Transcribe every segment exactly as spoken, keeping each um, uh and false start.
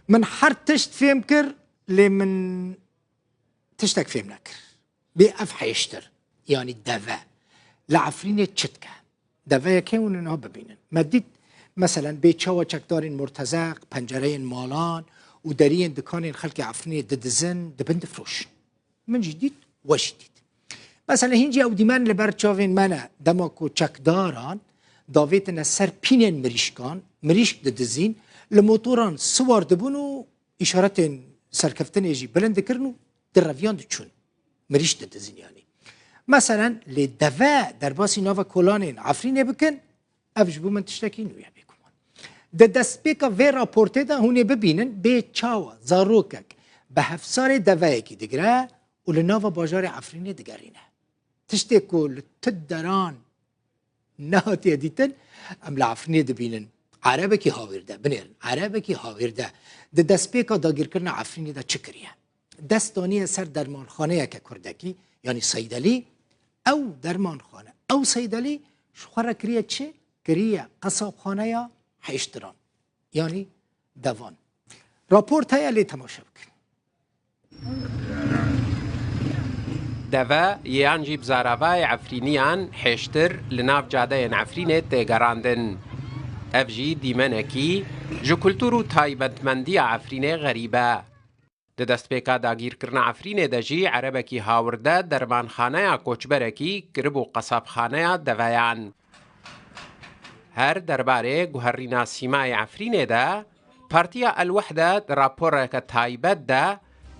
Min her tişt fêm kir, lê min tiştek fêm nekir. Bê ev hêştir, yanî deve, li Efrînê çi dike? Deveyekê hûn niha bibînin. Me dît, meselen, bê çawa çekdarên murtezeq pencereyên malan û deriyên dikanên xelkê Efrînê didizin, dibin difroşin. Min jî dît, we jî dît. Mesela hîn jî ew dîmen li ber çavên me ne, dema ku çekdaran davêtine ser pînên mirîşkan, mirîşk didizîn, li motoran siwar dibûn û îşaretên serkeftinê jî bilind dikirin û direviyan diçûn. Mirîşk didizîn yanî. Meselen, lê deve derbasî nava kolanên Efrînê bikin, ev ji bo min tiştekî nû ye bêguman. Di destpêka vê raportê de hûn ê bibînin bê çawa zarokek bi hefsarê deveyekî digire û li nava bajarê Efrînê digerîne. Tiştê ku li tu deran nehatiye dîtin, em li Efrînê dibînin. Erebekî hawîr de, binêrin, erebekî hawîr de di destpêka dagîrkirina Efrînê de çi kiriye? Dest daniye ser dermanxaneyeke kurdekî, yanî seydelî, ew dermanxane, ew seydelî ji xwe re kiriye çi? Kiriye qesabxaneya hêştiran, yanî devan. Raport heye, lê temaşe bikin. Deve yan jî bi zaravayê Efrîniyan hêştir li nav cadeyên Efrînê tê gerandin. Ev jî dîmenekî ji kultûr û taybetmendiya Efrînê xerîb e. Di destpêka dagîrkirina Efrînê de jî erebekî hawirde dermanxaneya koçberekî kiribû qesabxaneya deveyan. Her derbarê guherîna sîmayê Efrînê de, Partiya El Wehde di raporeke taybet de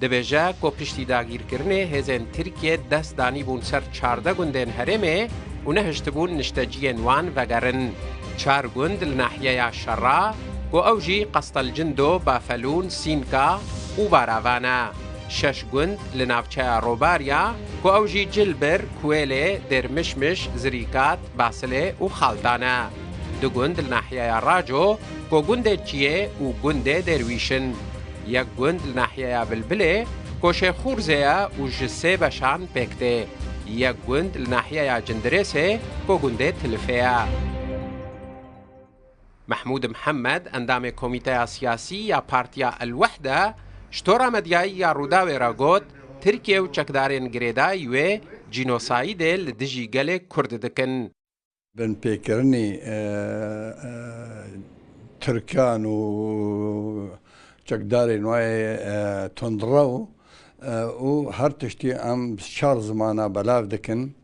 dibêje ku piştî dagîrkirinê hêzên Tirkiyê dest danîbûn ser çardeh gundên herêmê û nehiştibûn nişteciyên wan vegerin. Çar gund li nahiyeya Şera, ku ew jî Qestelcindo, Bafelûn, Sînka û Baravan e. Şeş gund li navçeya Robarya, ku ew jî Cilbir, Kuwêlê, Dêrmişmiş, Zirîkat, Basilê û Xaltan e. Du gund li nahiyeya Raco, ku gundê Çiyê û gundê Dêrwîş in. Yek gund li nahiyeya Bilbilê, ku Şêxûrzê ye û ji sê beşan pêk tê. Yek gund li nahiyeya Cindirêsê, ku gundê Tilifê ye. Mehmûd Mihemed, endamê Komîteya Siyasî ya Partiya El Wehde, ji tora medyayî ya Rûdawê re got, Tirkiye û çekdarên girêdayî wê cînosayîdê li dijî gelê Kurd dikin. Binpêkirinî, e, e, Tirkan û çekdarên wê, e, tundrew, e, û her tiştî em bi çar zimana belav dikin,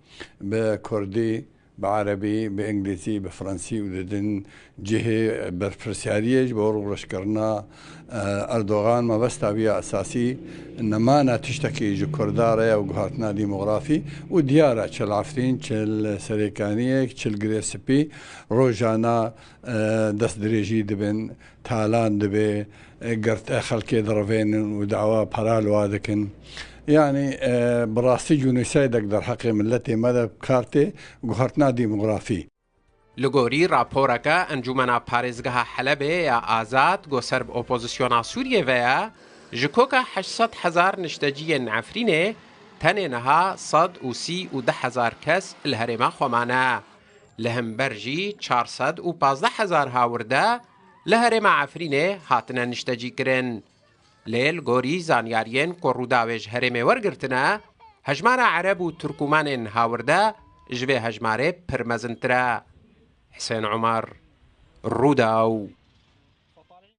bi kurdî, bi erebî, bi îngilîzî, bi fransî û di din cihê berpirsyariyê ji bo rûreşkirina, e, Erdogan mebesta wî ya esasî nemana tiştekî ji Kurda re ye û guhertina demografî û diyar e çi li Efrîn, çi li Serêkaniyê, çi li Girê Spî rojana, e, destdirêjî dibin, talan dibe, e, girtê xelkê dirivênin û dawa pera li wa dikin. Yanî, e, bi rastî cînosaydek derheqê miletê me de bi kar tê, guhertina demografî. Li gorî raporeke Encûmena Parêzgeha Helebê ya Azad ku ser bi opozisyona Sûriyê ve ye, ji koka heşt sed hezar nişteciyên Efrînê tenê niha sed û sî û du hezar kes li herêma xwe mane. Li hember jî çar sed û pazdeh hezar hawirde li herêma Efrînê hatine niştecîkirin. Lê li gorî zanyariyên ku Rûdawê ji herêmê wergirtine, hejmara Ereb û Tirkûmanên hawirde ji vê hejmarê pir mezintir e. Hisên Umar, Rûdaw.